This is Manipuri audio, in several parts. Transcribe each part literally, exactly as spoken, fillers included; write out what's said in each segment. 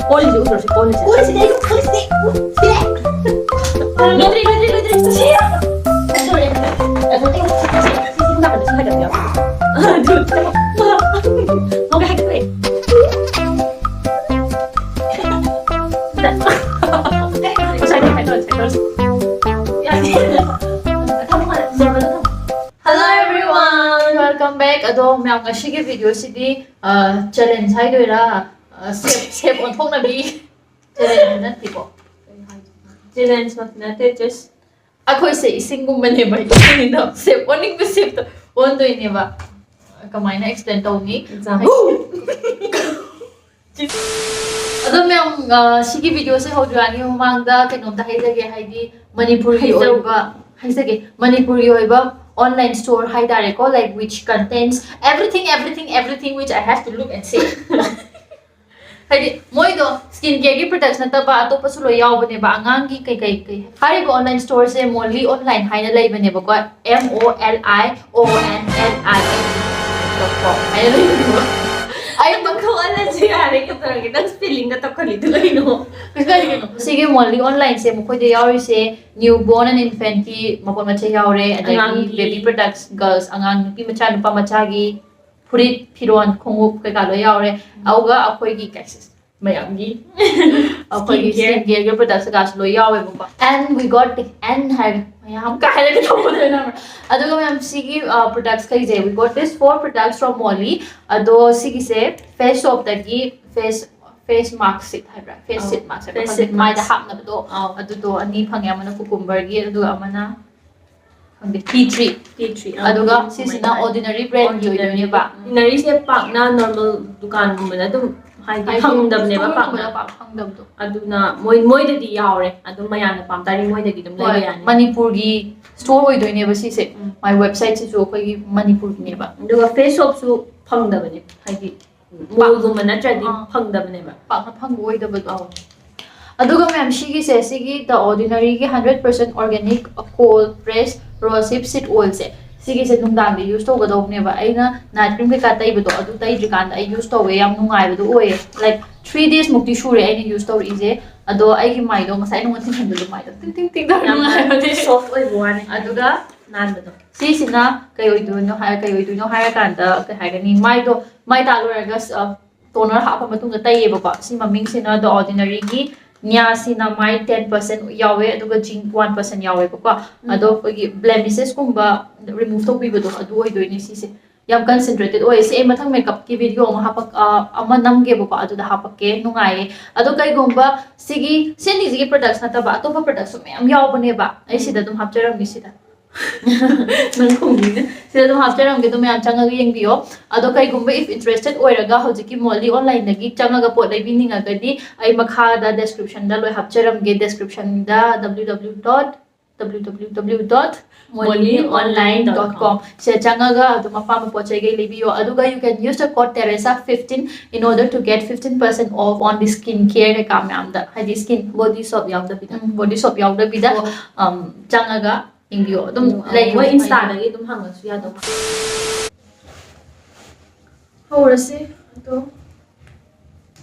ꯀꯣꯜꯂꯤꯁꯦ ꯎꯠꯇ꯭ꯔꯁꯨ ꯀꯣꯜꯂꯤꯁꯦ꯫ ꯀꯣꯜꯂꯤꯁꯤꯗꯤ ꯑꯩ ꯀꯣꯜꯂꯤꯁꯤꯗꯤ꯫ ꯁꯤꯔꯦ꯫ ꯂꯣꯏꯗ꯭ꯔꯤ, ꯂꯣꯏꯗ꯭ꯔꯤ, ꯂꯣꯏꯗ꯭ꯔꯤ꯫ ꯁꯤꯔꯦ꯫ ꯑꯗꯨ ꯂꯣꯏꯔꯦ꯫ ꯑꯗꯨ ꯑꯩ ꯁꯤ, ꯁꯤ, ꯁꯤ ꯅꯥꯀꯟꯗ ꯁꯨꯝ ꯍꯥꯏꯒꯠꯄꯤꯌꯣ꯫ ꯑꯗꯨ ꯍꯧꯒꯠꯈ꯭ꯔꯦ꯫ ꯉꯁꯥꯏꯗꯤ ꯍꯥꯏꯗꯣ, ꯍꯥꯏꯗꯣ꯫ ꯌꯥꯅꯤ꯫ ꯊꯝꯃꯣ, ꯍꯥꯟꯅ ꯅꯣꯔꯃꯜꯗ ꯊꯝꯃꯣ꯫ Hello everyone, welcome back. ꯑꯗꯣ ꯃꯌꯥꯝ, ꯉꯁꯤꯒꯤ ꯚꯤꯗꯤꯑꯣꯁꯤꯗꯤ ꯆꯦꯂꯦꯟꯖ ꯍꯥꯏꯗꯣꯏꯔꯥ, ꯁꯦꯞ ꯁꯦꯞ ꯑꯣꯟꯊꯣꯛꯅꯕꯤ꯫ ꯆꯦꯂꯦꯟꯖ ꯅꯠꯇꯦꯀꯣ꯫ ꯆꯦꯂꯦꯟꯖꯃꯛꯇꯤ ꯅꯠꯇꯦ, ꯖꯁ ꯑꯩꯈꯣꯏꯁꯦ ꯏꯁꯤꯡꯒꯨꯝꯕꯅꯦꯕ, ꯏꯁꯤꯡꯅꯤꯅ ꯁꯦꯞ ꯑꯣꯟꯅꯤꯡꯕ ꯁꯦꯞꯇꯣ ꯑꯣꯟꯗꯣꯏꯅꯦꯕ꯫ ꯀꯃꯥꯏꯅ ꯑꯦꯛꯁꯄ꯭ꯂꯦꯟ ꯇꯧꯅꯤ? ꯑꯦꯛꯖꯥꯝ꯫ ꯑꯗꯣ ꯃꯌꯥꯝ, ꯑ, ꯁꯤꯒꯤ ꯚꯤꯗꯤꯑꯣꯁꯦ ꯍꯧꯗ꯭ꯔꯤꯉꯩꯒꯤ ꯃꯃꯥꯡꯗ ꯀꯩꯅꯣꯝꯇ ꯍꯥꯏꯖꯒꯦ, ꯍꯥꯏꯗꯤ ꯃꯅꯤꯄꯨꯔꯒꯤ ꯍꯥꯏꯖꯧ꯫ ꯑꯣꯏꯕ, ꯍꯥꯏꯖꯒꯦ, ꯃꯅꯤꯄꯨꯔꯒꯤ ꯑꯣꯏꯕ online store ꯍꯥꯏꯇꯥꯔꯦꯀꯣ, like which contains everything, everything, everything which I have to look and say꯫ ꯍꯥꯏꯗꯤ ꯃꯣꯏꯗꯣ ꯁ꯭ꯀꯤꯟ ꯀꯦꯌꯔꯒꯤ ꯄ꯭ꯔꯗꯛꯁ ꯅꯠꯇꯕ ꯑꯇꯣꯞꯄꯁꯨ ꯂꯣꯏ ꯌꯥꯎꯕꯅꯦꯕ, ꯑꯉꯥꯡꯒꯤ ꯀꯩꯀꯩ ꯀꯩ꯫ ꯍꯥꯏꯔꯤꯕ online storeꯁꯦ Molly Online ꯍꯥꯏꯅ ꯂꯩꯕꯅꯦꯕꯀꯣ, M O L I O N L I N dot com ꯍꯥꯏꯅ ꯂꯩꯕꯅꯦꯕ꯫ ꯑꯩ ꯃꯈꯜ ꯑꯣꯜꯂꯁꯨ ꯌꯥꯔꯦ, ꯀꯩꯗꯧꯔꯒꯦ? ꯅꯪ spellingꯒ ꯇꯧꯈꯠꯂꯤꯗꯨ ꯀꯩꯅꯣ? ꯀꯩꯁꯨ ꯀꯥꯏꯗꯦ ꯀꯩꯅꯣ꯫ ꯁꯤꯒꯤ Molly Onlineꯁꯦ ꯃꯈꯣꯏꯗ ꯌꯥꯎꯔꯤꯁꯦ new born and infantꯀꯤ ꯃꯄꯣꯠ ꯃꯆꯩ ꯌꯥꯎꯔꯦ, ꯑꯗꯒꯤ ꯑꯉꯥꯡꯒꯤ baby products, girls, ꯑꯉꯥꯡ ꯅꯨꯄꯤ ꯃꯆꯥ, ꯅꯨꯄꯥ ꯃꯆꯥꯒꯤ ꯐꯨꯔꯤꯠ, ꯐꯤꯔꯣꯟ, ꯈꯣꯡꯎꯞ ꯀꯩꯀꯥ ꯂꯣꯏ ꯌꯥꯎꯔꯦ꯫ ꯑꯗꯨꯒ ꯑꯩꯈꯣꯏꯒꯤ ꯀꯩ-, ꯃꯌꯥꯝꯒꯤ ꯑꯩꯈꯣꯏꯒꯤ skin care꯫ Skin careꯒꯤ products ꯀꯩꯀꯥꯁꯨ ꯂꯣꯏ ꯌꯥꯎꯋꯦꯕꯀꯣ꯫ And we got the, and ꯍꯥꯏꯔꯒ ꯃꯌꯥꯝ ꯀꯥꯏꯔꯒ ꯇꯧꯕꯗꯣꯏꯅ꯫ ꯑꯗꯨꯒ ꯃꯌꯥꯝ ꯁꯤꯒꯤ, ꯑ, products ꯈꯩꯁꯦ, we got this four products from Molly꯫ ꯑꯗꯣ ꯁꯤꯒꯤꯁꯦ Face Shopꯇꯒꯤ face, face mask sheet ꯍꯥꯏꯕ꯭ꯔꯥ? Face ꯑꯧ, sheet mask ꯍꯥꯏꯕ꯭ꯔꯥ? Face ꯈꯪꯗꯦ, sheet ꯃꯥꯏꯗ mask꯫ ꯍꯥꯞꯅꯕꯗꯣ꯫ ꯑꯧ꯫ ꯑꯗꯨꯗꯣ ꯑꯅꯤ ꯐꯪꯉꯦ, ꯑꯃꯅ cucumberꯒꯤ, ꯑꯗꯨꯒ ꯑꯃꯅ ꯈꯪꯗꯦ, tea tree꯫ Tea tree, ꯑꯥ, ꯑꯗꯨꯒ tea tree ꯁꯤꯁꯤꯅ ꯀꯨꯝꯕ꯫ Ordinary brandꯒꯤ Ordinary꯫ ꯑꯣꯏꯗꯣꯏꯅꯦꯕ꯫ Ordinaryꯁꯦ ꯄꯥꯛꯅ normal ꯗꯨꯀꯥꯟꯒꯨꯝꯕꯗ ꯑꯗꯨꯝ, ꯍꯥꯏꯗꯤ, ꯍꯥꯏꯗꯤ ꯐꯪꯗꯕꯅꯦꯕ ꯄꯥꯛꯅ꯫ Storeꯒꯨꯝꯕꯗ ꯄꯥꯛ ꯐꯪꯗꯕꯗꯣ꯫ ꯑꯗꯨꯅ ꯃꯣꯏ, ꯃꯣꯏꯗꯗꯤ ꯌꯥꯎꯔꯦ꯫ ꯑꯗꯨꯝ ꯃꯌꯥꯝꯅ ꯄꯥꯝ ꯇꯥꯔꯗꯤ ꯃꯣꯏꯗꯒꯤ ꯑꯗꯨꯝ ꯂꯩꯕ ꯍꯣꯏ, ꯌꯥꯅꯤ꯫ ꯃꯅꯤꯄꯨꯔꯒꯤ store ꯑꯣꯏꯗꯣꯏꯅꯦꯕ ꯁꯤꯁꯦ꯫ ꯎꯝ꯫ ꯃꯥꯏ websiteꯁꯤꯁꯨ ꯑꯩꯈꯣꯏꯒꯤ ꯃꯅꯤꯄꯨꯔꯒꯤꯅꯦꯕ꯫ ꯑꯗꯨꯒ Face Shopꯁꯨ ꯐꯪꯗꯕꯅꯦ꯫ ꯍꯥꯏꯗꯤ, ꯄꯥꯛ-, mallꯒꯨꯝꯕ ꯅꯠꯇ꯭ꯔꯗꯤ ꯑꯥ꯫ ꯐꯪꯗꯕꯅꯦꯕ꯫ ꯄꯥꯛꯅ ꯐꯪꯕ ꯑꯣꯏꯗꯕꯗꯣ꯫ ꯑꯧ꯫ ꯑꯗꯨꯒ ꯃꯌꯥꯝ ꯁꯤꯒꯤꯁꯦ, ꯁꯤꯒꯤ The Ordinaryꯒꯤ hundred percent organic cold press rose hip seed oilꯁꯦ, ꯁꯤꯒꯤꯁꯦ ꯅꯨꯡꯗꯥꯡꯗ ꯌꯨꯁ ꯇꯧꯒꯗꯧꯕꯅꯦꯕ꯫ ꯑꯩꯅ ꯅꯥꯏꯠ ꯀ꯭ꯔꯤꯝ ꯀꯩꯀꯥ ꯇꯩꯕꯗꯣ ꯑꯗꯨ ꯇꯩꯗ꯭ꯔꯤꯀꯥꯟꯗ ꯑꯩ ꯌꯨꯁ ꯇꯧꯋꯦ, ꯌꯥꯝ ꯅꯨꯡꯉꯥꯏꯕꯗꯣ ꯑꯣꯏꯌꯦ꯫ ꯂꯥꯏꯛ ꯊ꯭ꯔꯤ ꯗꯦꯖ ꯃꯨꯛꯇꯤ ꯁꯨꯔꯦ ꯑꯩꯅ ꯌꯨꯁ ꯇꯧꯔꯛꯏꯁꯦ꯫ ꯑꯗꯣ ꯑꯩꯒꯤ ꯃꯥꯏꯗꯣ ꯉꯁꯥꯏ ꯅꯉꯣꯟꯗ ꯊꯤꯟꯍꯟꯕꯗꯣ ꯃꯥꯏꯗꯣ ꯇꯤꯡ ꯇꯤꯡ ꯇꯤꯡ ꯇꯧꯔ ꯌꯥꯝꯅ ꯅꯨꯡꯉꯥꯏꯕꯅꯦ꯫ Soft ꯑꯣꯏꯕ ꯋꯥꯅꯤ꯫ ꯑꯗꯨꯒ ꯅꯥꯟꯕꯗꯣ꯫ ꯁꯤꯁꯤꯅ ꯀꯩ ꯑꯣꯏꯗꯣꯏꯅꯣ ꯍꯥꯏ ꯀꯩ ꯑꯣꯏꯗꯣꯏꯅꯣ ꯍꯥꯏꯔꯀꯥꯟꯗ ꯀꯩ ꯍꯥꯏꯒꯅꯤ, ꯃꯥꯏꯗꯣ ꯃꯥꯏ ꯇꯥ ꯂꯣꯏꯔꯒ ꯇꯣꯅꯔ ꯍꯥꯞꯄ ꯃꯇꯨꯡꯗ ꯇꯩꯌꯦꯕꯀꯣ꯫ ꯁꯤ ꯃꯃꯤꯡꯁꯤꯅ The Ordinary ꯒꯤ Niacinamide ten percent ꯌꯥꯎꯋꯦ, ꯑꯗꯨꯒ zinc one percent ꯌꯥꯎꯋꯦꯕꯀꯣ꯫ ꯎꯝ꯫ ꯑꯗꯣ ꯑꯩꯈꯣꯏꯒꯤ ꯕ꯭ꯂꯦꯃꯤꯁꯦꯁ ꯀꯨꯝꯕ ꯔꯤꯃꯨꯚ ꯇꯧꯕꯤꯕꯗꯣ ꯑꯗꯨ ꯑꯣꯏꯗꯣꯏꯅꯦ ꯁꯤꯁꯦ꯫ ꯌꯥꯝ ꯀꯟꯁꯦꯟꯇ꯭ꯔꯦꯇꯦꯠ ꯑꯣꯏꯌꯦ꯫ ꯁꯤ ꯑꯩ ꯃꯊꯪ ꯃꯦꯀꯞꯀꯤ ꯚꯤꯗꯤꯑꯣ ꯑꯃ ꯍꯥꯄꯛ ꯑ, ꯑꯃ ꯅꯝꯒꯦꯕꯀꯣ, ꯑꯗꯨꯗ ꯍꯥꯄꯛꯀꯦ꯫ ꯅꯨꯡꯉꯥꯏꯌꯦ꯫ ꯑꯗꯣ ꯀꯩꯒꯨꯝꯕ ꯁꯤꯒꯤ ꯁꯤ ꯑꯅꯤꯁꯤꯒꯤ ꯄ꯭ꯔꯗꯛꯁ ꯅꯠꯇꯕ ꯑꯇꯣꯞꯄ ꯄ꯭ꯔꯗꯛꯁꯨ ꯃꯌꯥꯝ ꯌꯥꯎꯕꯅꯦꯕ꯫ ꯑꯩ ꯁꯤꯗ ꯑꯗꯨꯝ ꯍꯥꯞꯆꯔꯝꯒꯦ ꯁꯤꯗ꯫ ꯅꯪ ꯈꯨꯝꯕꯤꯅꯦ꯫ ꯁꯤꯗ ꯑꯗꯨꯝ ꯍꯥꯞꯆꯔꯝꯒꯦ, ꯑꯗꯨꯝ ꯃꯌꯥꯝ ꯆꯪꯉꯒ ꯌꯦꯡꯕꯤꯌꯣ꯫ ꯑꯗꯣ ꯀꯩꯒꯨꯝꯕ if interested ꯑꯣꯏꯔꯒ ꯍꯧꯖꯤꯛꯀꯤ ꯃꯣꯂꯤ ꯑꯣꯟꯂꯥꯏꯟꯗꯒꯤ ꯆꯪꯉꯒ ꯄꯣꯠ ꯂꯩꯕꯤꯅꯤꯡꯉꯒꯗꯤ ꯑꯩ ꯃꯈꯥꯗ ꯗꯦꯁꯀ꯭ꯔꯤꯞꯁꯟꯗ ꯂꯣꯏ ꯍꯥꯞꯆꯔꯝꯒꯦ꯫ ꯗꯦꯁꯀ꯭ꯔꯤꯞꯁꯟꯗ W W W dot W W W dot molly online dot com ꯁꯤꯗ ꯆꯪꯉꯒ ꯑꯗꯨꯝ ꯑꯄꯥꯝꯕ ꯄꯣꯠ ꯆꯩꯈꯩ ꯂꯩꯕꯤꯌꯣ꯫ ꯑꯗꯨꯒ you can use the code Teresa fifteen in order to get fifteen percent off on the skin care ꯀꯩꯀꯥ ꯃꯌꯥꯝꯗ, ꯍꯥꯏꯗꯤ ꯁ꯭ꯀꯤꯟ Body soap ꯌꯥꯎꯗꯕꯤꯗ꯫ ꯕꯣꯗꯤ ꯁꯣꯞ ꯌꯥꯎꯗꯕꯤꯗ, um, ꯆꯪꯉꯒ ꯌꯦꯡꯕꯤꯌꯣ꯫ ꯑꯗꯨꯝ ꯎꯝ, ꯂꯩꯌꯣ꯫ ꯃꯣꯏ ꯏꯟꯁꯇꯥꯗꯒꯤ ꯑꯗꯨꯝ ꯍꯪꯉꯁꯨ ꯌꯥꯗꯧ ꯃꯥꯜꯂꯦ꯫ ꯍꯧꯔꯁꯤ ꯑꯗꯣ꯫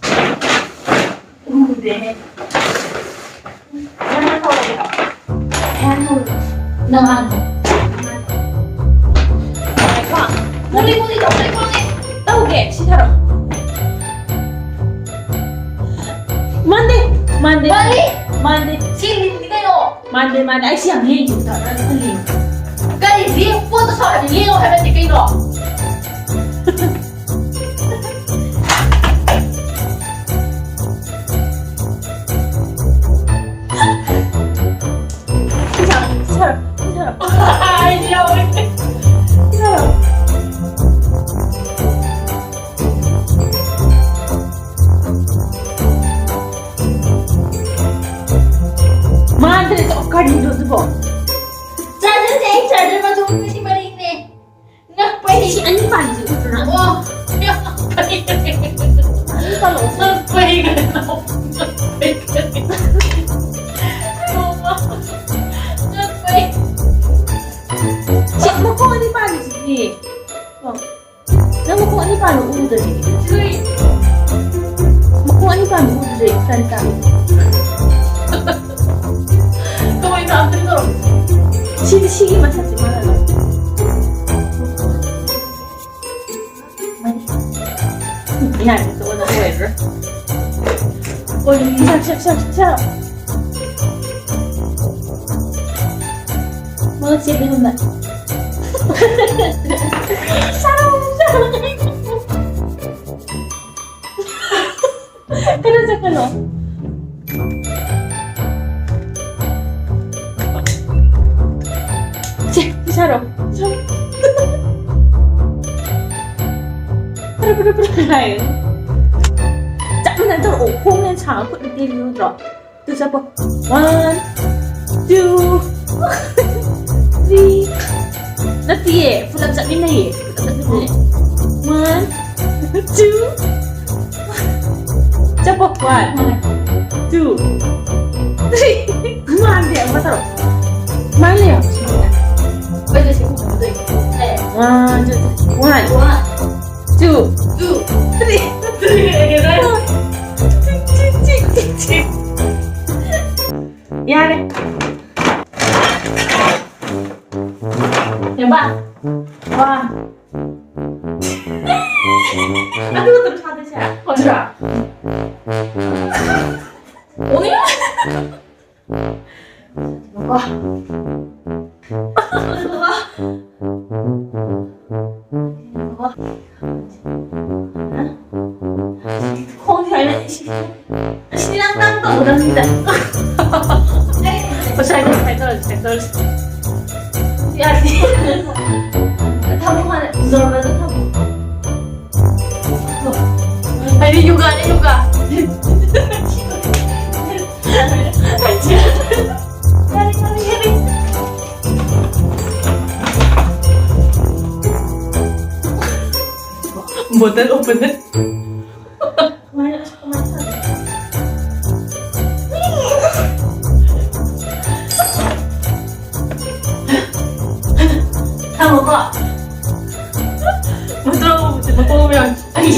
ꯎꯗꯦꯍꯦ꯫ ꯅꯪ ꯍꯧꯔꯒꯦꯔꯣ? ꯅꯪ ꯍꯧꯔꯣ꯫ ꯅꯪ ꯍꯥꯟꯅ꯫ ꯉꯥꯏꯈꯣ꯫ ꯃꯨꯂꯤ ꯃꯨꯂꯤ ꯇꯧ, ꯂꯩꯈꯣꯝꯅꯦ꯫ ꯇꯧꯒꯦ, ꯁꯤ ꯊꯥꯔꯛꯑꯣ꯫ ꯃꯥꯟꯗꯦ, ꯃꯥꯟꯗꯦ, ꯃꯥꯜꯂꯤ꯫ ꯃꯥꯟꯗꯦ꯫ ꯁꯤ ꯂꯤꯟꯅꯤ ꯀꯩꯅꯣ꯫ ꯃꯥꯟꯗꯦ, ꯃꯥꯟꯗꯦ꯫ ꯑꯩ ꯁꯤ ꯌꯥꯝ ꯂꯦꯡꯉꯤ꯫ ꯀꯔꯤ ꯂꯦꯡ-, ꯄꯣꯠꯇꯣ ꯁꯥꯎꯔꯗꯤ ꯂꯦꯡꯉꯣ ꯍꯥꯏꯕ ꯅꯠꯇꯦ ꯀꯩꯅꯣ? ꯁꯤ ꯊꯥꯔꯛꯑꯣ, ꯁꯤ ꯊꯥꯔꯛꯑꯣ, ꯁꯤ ꯊꯥꯔꯛꯑꯣ꯫ ꯑꯩꯗꯤ ꯌꯥꯎꯔꯦ꯫ ꯁꯤ ꯊꯥꯔꯛꯑꯣ꯫ ꯃꯥꯟꯗ꯭ꯔꯦ, ꯀꯔꯤꯅꯣ ꯑꯗꯨꯕꯣ? ꯆꯥꯔꯖꯔꯁꯦ ꯑꯩ ꯆꯥꯔꯖꯔ ꯃꯆꯨ ꯃꯔꯤ ꯃꯔꯤꯅꯦ꯫ ꯉꯛꯄꯩ꯫ ꯁꯤ ꯑꯅꯤ ꯄꯥꯜꯂꯤꯁꯦ ꯎꯗ꯭ꯔꯣ ꯅꯪ? ꯑꯣ, ꯉꯛꯄꯩ꯫ ꯑꯅꯤ ꯄꯥꯜꯂꯛꯑꯣ꯫ ꯉꯛꯄꯩ꯫ ꯉꯛꯄꯩ꯫ ꯉꯛꯄꯩ꯫ ꯁꯤ ꯃꯈꯣꯟ ꯃꯈꯣꯡ ꯑꯅꯤ ꯄꯥꯟꯕ ꯎꯗ꯭ꯔꯤ ꯀꯔꯤ ꯇꯥ? ꯀꯃꯥꯏꯅ ꯑꯝꯇ ꯇꯧꯔꯣ? ꯁꯤꯗꯤ ꯁꯤꯒꯤ ꯃꯊꯛꯁꯤ ꯃꯥꯟꯅꯗꯕ꯫ ꯌꯥꯔꯦ, ꯇꯣꯛꯑꯣ, ꯅꯪ ꯑꯣꯏꯔꯔꯣꯏ꯫ ꯑꯣꯏꯔꯅꯤ꯫ ꯁꯥ, ꯁꯥ, ꯁꯥ, ꯁꯥ꯫ ꯃꯉꯛ ꯆꯦꯠꯂꯦ ꯈꯪꯕ꯭ꯔꯥ? ꯁꯥꯔꯣ, ꯁꯥꯔꯣ꯫ ꯀꯩꯅꯣ ꯆꯠꯀꯅꯣ꯫ ꯁꯦ, ꯁꯤ ꯁꯥꯔꯣ꯫ ꯁꯥꯔꯣ꯫ ꯄ꯭ꯔ, ꯄ꯭ꯔ, ꯄ꯭ꯔ ꯍꯥꯏꯌꯦ꯫ ꯆꯞ ꯃꯥꯟꯅ ꯇꯧꯔꯛꯑꯣ꯫ ꯈꯣꯡꯅ ꯁꯥꯡꯅ ꯈꯨꯠꯅ ꯇꯦꯜꯂꯤ ꯅꯠꯇ꯭ꯔꯣ? ꯇꯨ ꯆꯠꯄꯣ꯫ One, two, three. ꯅꯠꯇꯤꯌꯦ, ꯄꯨꯂꯞ ꯆꯠꯃꯤꯟꯅꯩꯌꯦ꯫ ꯄꯨꯂꯞ ꯆꯠꯃꯤꯟꯅꯩꯌꯦ꯫ One, two. ꯆꯠꯄꯣ꯫ One, two, three. ꯃꯥꯟꯗꯦ, ꯑꯃ ꯇꯧꯔꯣ꯫ ꯁꯨꯃꯥꯏꯅ ꯂꯩꯌꯣ꯫ ꯑꯩꯈꯣꯏꯗ ꯁꯤ ꯈꯨꯝꯕꯗꯣ ꯂꯩꯌꯦ꯫ One, two, three. One. One. Two. Two. Three. Three. ꯌꯥꯔꯦ꯫ ꯌꯥꯝꯕ꯫ ꯋꯥ꯫ ꯑꯗꯨ ꯈꯛꯇꯔꯣ ꯁꯥꯗꯣꯏꯁꯦ? ꯍꯣꯏ꯫ ꯑꯗꯨꯔꯣ? ꯑꯣꯏ꯫ ꯉꯥꯏꯈꯣ꯫ ꯉꯥꯏꯈꯣ꯫ ꯈꯣꯡꯁꯦ ꯁꯨꯃꯥꯏꯅ ꯏꯁꯤꯡ, ꯏꯁꯤꯡ ꯂꯥꯡ ꯂꯥꯡ ꯇꯧꯒꯗꯕꯅꯤꯗ꯫ ꯉꯁꯥꯏꯗꯣ ꯁꯨꯃꯥꯏꯅ ꯇꯧꯔꯁꯤ, ꯁꯨꯃꯥꯏꯅ ꯇꯧꯔꯁꯤ꯫ ꯌꯥꯗꯦ꯫ ꯊꯝꯃꯣ ꯍꯥꯟꯅ, normalꯗ ꯊꯝꯃꯣ꯫ ꯍꯥꯏꯗꯤ ꯌꯣꯒꯥꯅꯦ, yoga. Bottle opener. ꯊꯝꯃꯣꯀꯣ꯫ Bottle opener ꯃꯀꯣꯛ ꯌꯥꯎ꯫ ꯑꯩ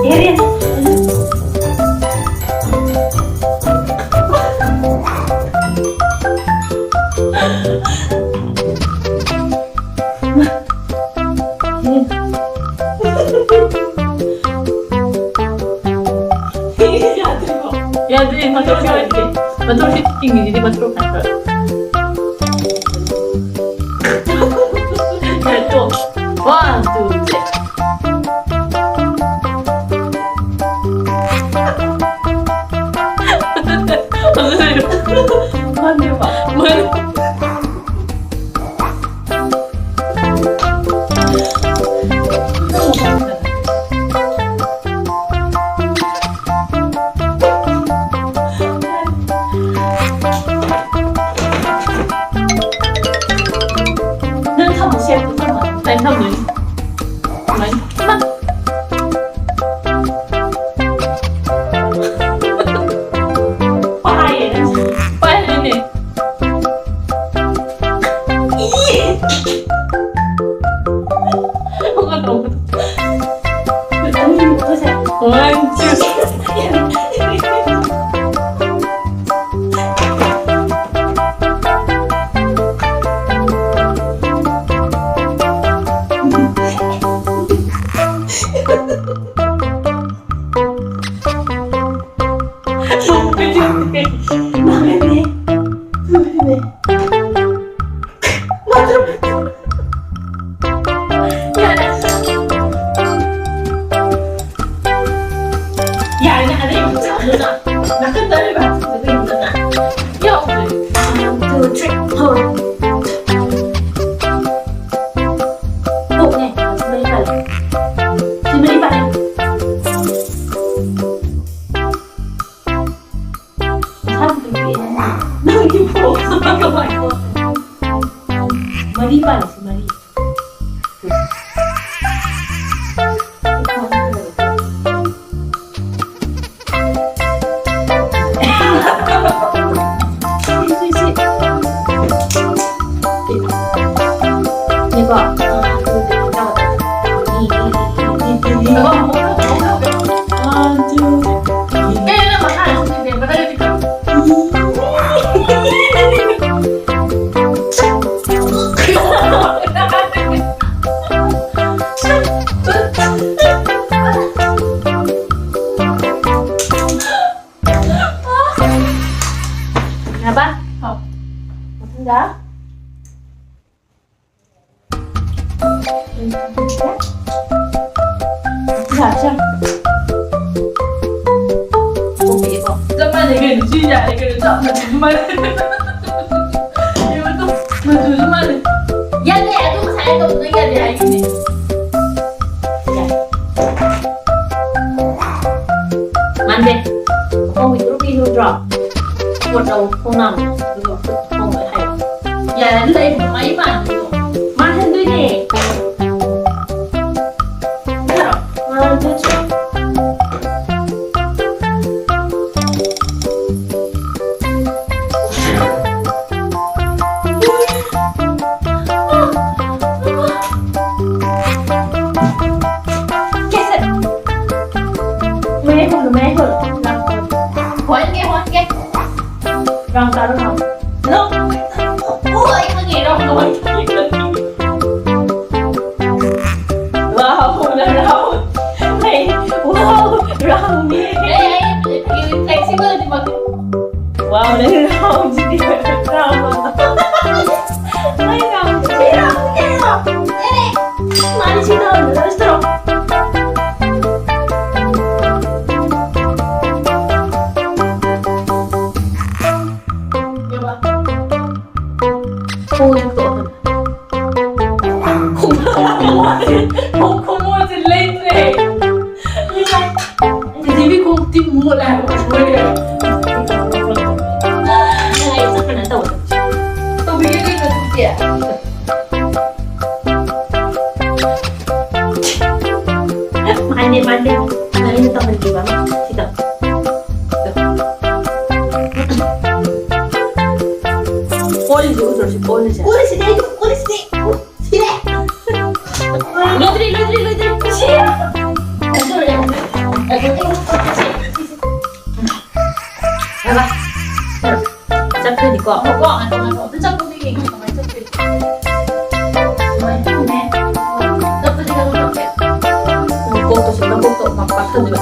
ꯌꯥꯔꯦ꯫ ꯌꯥꯗ꯭ꯔꯦ, ꯃꯇꯣꯛ ꯌꯥꯎꯔꯤꯁꯦ꯫ ꯃꯇꯣꯛꯁꯤ ꯆꯤꯡꯉꯤꯁꯤꯗꯤ ꯃꯇꯣꯛ ꯈꯛꯇ꯫ ꯌꯥꯔꯦ, ꯇꯣꯛ꯫ One, two, three. ꯃꯥꯅꯦꯕ꯫ ꯃꯥꯅꯦ꯫ ꯅꯪ ꯊꯝꯃꯣ, ꯁꯦꯞꯇꯨ ꯊꯝꯃꯣ꯫ ꯑꯩ ꯊꯝꯗꯣꯏꯅꯤ꯫ ꯁꯨꯃꯥꯏꯅ꯫ ꯏꯃꯥ! ꯄꯥꯏꯌꯦ ꯅꯪꯁꯦ꯫ ꯄꯥꯏꯍꯜꯂꯤꯅꯦ꯫ ꯏ! ꯑꯃꯨꯛꯀ ꯇꯧꯕꯗꯣ꯫ ꯑꯅꯤ, ꯑꯩꯈꯣꯏꯁꯦ꯫ One, two. ꯌꯥꯔꯦ, ꯅꯪ ꯑꯗꯩ ꯑꯃꯨꯛ ꯆꯠꯂꯨꯅ꯫ ꯅꯥꯀꯟꯗ ꯂꯩꯕ ꯍꯥꯞꯆꯤꯟꯕꯗꯣ ꯀꯩꯅꯣ ꯅꯪ? ꯌꯥꯎꯗ꯭ꯔꯦ꯫ One, two, three, four. ꯍꯣꯛꯅꯦ, ꯁꯤ ꯃꯔꯤ ꯄꯥꯜꯂꯦ꯫ ꯁꯤ ꯃꯔꯤ ꯄꯥꯜꯂꯦ꯫ ꯅꯪꯒꯤ ꯐꯣꯟ ꯀꯃꯥꯏꯅ ꯇꯧ-, ꯃꯔꯤ ꯄꯥꯜꯂꯁꯤ, ꯃꯔꯤ꯫ ꯁꯤ, ꯁꯤ, ꯁꯤ꯫ ꯁꯤꯀꯣ? E, E, E, E. ꯍꯥꯏꯕ? ꯍꯥꯎ꯫ ꯃꯊꯪꯗ꯫ ꯌꯥꯔꯦ, ꯌꯥꯔꯦ꯫ ꯀꯣꯛꯄꯤꯔꯦꯀꯣ? ꯆꯞ ꯃꯥꯟꯅꯩ ꯀꯩꯅꯣ, ꯁꯤ ꯌꯥꯔꯦ ꯀꯩꯅꯣ, ꯆꯞ ꯃꯥꯟꯅꯩ, ꯃꯥꯟꯅꯩ꯫ ꯌꯦꯡꯉꯨ ꯇꯨ, ꯃꯆꯨꯁꯨ ꯃꯥꯟꯅꯩ꯫ ꯌꯥꯗꯦ, ꯑꯗꯨ ꯉꯁꯥꯏ ꯇꯧꯕꯗꯣ ꯌꯥꯗꯦ ꯍꯥꯏꯈꯤꯕꯅꯦ꯫ ꯌꯥꯔꯦ꯫ ꯃꯥꯟꯗꯦ꯫ ꯈꯣꯡꯒꯤ ꯒ꯭ꯔꯨꯞꯀꯤ ꯅꯠꯇ꯭ꯔꯣ? ꯁꯞꯄꯣꯔꯠ ꯇꯧ, ꯈꯣꯡꯅꯥꯡ, ꯑꯗꯨꯒ ꯈꯨꯠ ꯈꯣꯡ ꯂꯣꯏ ꯍꯥꯏꯌꯣ꯫ ꯌꯥꯔꯦ, ꯑꯗꯨ ꯑꯩ ꯃꯥꯏ ꯃꯥꯟꯕꯗꯣ꯫ ꯃꯥꯟꯍꯟꯗꯣꯏꯅꯦ꯫ ꯅꯠꯇ꯭ꯔꯣ? ꯃꯥꯟꯍꯟꯗꯣꯏꯅꯦ꯫ ꯃꯌꯥꯏ ꯍꯣꯜꯂꯨ, ꯃꯌꯥꯏ ꯍꯣꯜꯂꯨ꯫ ꯍꯣꯟꯒꯦ, ꯍꯣꯟꯒꯦ꯫ ꯔꯥꯎꯟ ꯇꯥꯔꯣ, ꯔꯥꯎꯟ꯫ ꯅꯣ꯫ ꯑꯣ, ꯑꯩ ꯈꯪꯉꯦ, ꯔꯥꯎꯟ, ꯔꯥꯎꯟ꯫ ꯋꯥꯎ, ꯔꯥꯎꯟ꯫ ꯍꯩ, ꯋꯥꯎ, ꯔꯥꯎꯟꯅꯤ꯫ ꯑꯩ, ꯑꯩ, ꯑꯩ, ꯐ꯭ꯂꯦꯛꯁꯤꯕꯜ ꯑꯣꯏꯗꯤ ꯃꯈꯜ꯫ ꯋꯥꯎ, ꯅꯪ ꯔꯥꯎꯟꯁꯤꯗꯤ ꯔꯥꯎꯟ꯫ ꯅꯪ ꯔꯥꯎꯟꯁꯤꯗꯤ ꯔꯥꯎꯟ ꯀꯩꯅꯣ? ꯌꯥꯔꯦ꯫ ꯃꯥꯅꯤ ꯁꯤ ꯇꯧꯔꯝꯕꯗꯣ ꯅꯠꯇ꯭ꯔꯣ? ꯌꯦꯡꯉꯣ꯫ ꯈꯣꯡ ꯇꯣꯛꯑꯣ꯫ ꯈꯣꯡꯃꯣꯠꯁꯦ ꯂꯩꯇ꯭ꯔꯦ꯫ ꯄ꯭ꯔꯤꯊꯤꯕꯤ ꯈꯣꯡ ꯇꯤꯟ ꯃꯣꯠꯂꯦ ꯍꯥꯏꯕ ꯂꯣꯏꯔꯦ꯫ ꯅꯪ ꯑꯩ ꯆꯠꯈ꯭ꯔꯅ ꯇꯧꯕꯗꯣ꯫ ꯇꯧꯕꯤꯒꯦ ꯀꯩꯅꯣ ꯑꯗꯨꯗꯤ꯫ ꯃꯥꯟꯗꯦ, ꯃꯥꯟꯗꯦ꯫ ꯑꯩꯅ ꯇꯧꯍꯟꯈꯤꯕ ꯑꯃ ꯁꯤꯗ꯫ ꯀꯣꯜꯂꯤꯁꯦ ꯎꯗ꯭ꯔꯣ ꯁꯤ ꯀꯣꯜꯂꯤꯁꯦ? ꯀꯣꯜꯂꯤꯁꯤꯗꯤ ꯑꯩꯁꯨ, ꯀꯣꯜꯂꯤꯁꯤꯗꯤ꯫ ꯁꯤꯔꯦ꯫ ꯂꯣꯏꯗ꯭ꯔꯤ, ꯂꯣꯏꯗ꯭ꯔꯤ, ꯂꯣꯏꯗ꯭ꯔꯤ꯫ ꯁꯤꯔꯦ꯫ ꯍꯥꯏꯕ꯫ ꯆꯠꯈ꯭ꯔꯅꯤꯀꯣ꯫ ꯉꯥꯏꯈꯣꯀꯣ, ꯉꯥꯏꯈꯣ, ꯉꯥꯏꯈꯣ꯫ ꯑꯝꯇ ꯆꯠꯄꯗꯣ ꯌꯦꯡꯒꯦ, ꯀꯃꯥꯏꯅ ꯆꯠꯇꯣꯏꯅꯣ? ꯁꯨꯃꯥꯏꯅ ꯇꯧꯅꯦ꯫ ꯆꯠꯄꯗꯤ ꯀꯔꯝ ꯆꯠꯀꯦ? ꯅꯀꯣꯛꯇꯣ ꯁꯨꯝ, ꯅꯀꯣꯛꯇꯣ ꯄꯥꯛ ꯄꯥꯛꯊꯟꯗꯣꯏꯕ꯫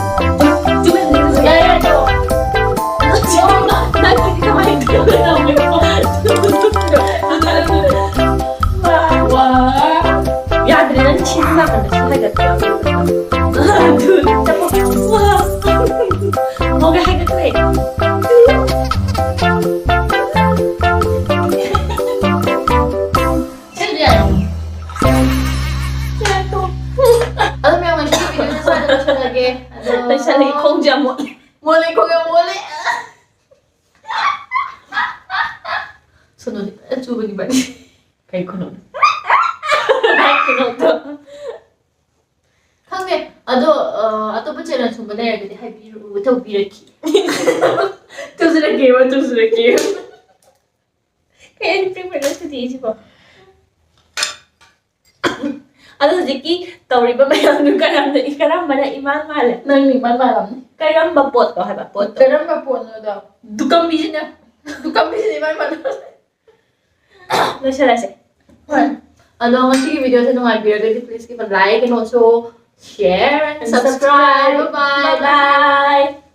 ꯆꯨꯝꯃꯦ, ꯆꯨꯝꯃꯦ, ꯆꯨꯝꯃꯦ꯫ ꯌꯥꯔꯦ, ꯌꯥꯔꯦ, ꯇꯣꯛꯑꯣ꯫ ꯅꯪꯒꯤꯗꯤ ꯀꯃꯥꯏꯅ ꯇꯧꯔꯦ? ꯁꯤꯗꯤ ꯌꯥꯔꯦ꯫ ꯑꯗꯣ ꯃꯌꯥꯝ, ꯉꯁꯤꯒꯤ video ꯁꯦ ꯁ꯭ꯋꯥꯏꯗ ꯂꯣꯏꯁꯤꯜꯂꯒꯦ꯫ ꯑꯗꯣ ꯂꯣꯏꯁꯤꯜꯂꯒꯦ, ꯈꯣꯡꯁꯦ ꯌꯥꯝ ꯃꯣꯠꯂꯦ꯫ ꯃꯣꯠꯂꯦ, ꯈꯣꯡ ꯌꯥꯝ ꯃꯣꯠꯂꯦ꯫ ꯁꯣꯅꯣꯗꯤ ꯐꯖꯅ ꯆꯨꯕꯒꯤ ꯃꯅꯤ꯫ ꯀꯩ ꯈꯨꯅꯣꯛ? ꯅꯪ ꯈꯨꯅꯣꯛꯇꯣ꯫ ꯈꯪꯗꯦ꯫ ꯑꯗꯣ, ꯑ, ꯑꯇꯣꯞꯄ channel ꯁꯨꯝꯕ ꯂꯩꯔꯒꯗꯤ ꯍꯥꯏꯕꯤꯔꯛꯎ, ꯇꯧꯕꯤꯔꯛꯈꯤ꯫ ꯇꯧꯖꯔꯛꯀꯦꯕ, ꯇꯧꯖꯔꯛꯀꯦꯕ꯫ ꯀꯩ ꯑꯩꯗꯤ prank ꯃꯦꯀꯔ ꯅꯠꯇꯦ ꯁꯤꯕꯣ꯫ ꯑꯗꯣ ꯍꯧꯖꯤꯛꯀꯤ ꯇꯧꯔꯤꯕ ꯃꯌꯥꯝꯗꯨ ꯀꯔꯝꯅ, ꯀꯔꯝꯕꯅ ꯏꯃꯥꯟ ꯃꯥꯜꯂꯦ? ꯅꯪ ꯏꯃꯥꯟ ꯃꯥꯜꯂꯝꯅꯤ꯫ ꯀꯔꯝꯕ ꯄꯣꯠꯇꯣ ꯍꯥꯏꯕ? ꯄꯣꯠꯇꯣ꯫ ꯀꯔꯝꯕ ꯄꯣꯠꯅꯣꯗꯣ? ꯗꯨꯀꯝꯕꯤꯁꯤꯅ, ꯗꯨꯀꯝꯕꯤꯁꯤꯅ ꯏꯃꯥꯟ ꯃꯥꯜꯂꯝꯅꯤ꯫ ꯂꯣꯏꯁꯤꯜꯂꯁꯦ꯫ ꯍꯣꯏ꯫ ꯑꯗꯣ ꯉꯁꯤꯒꯤ video say ꯅꯨꯡꯉꯥꯏꯕꯤꯔꯒꯗꯤ please give a like and also share and subscribe. Bye bye. Bye bye.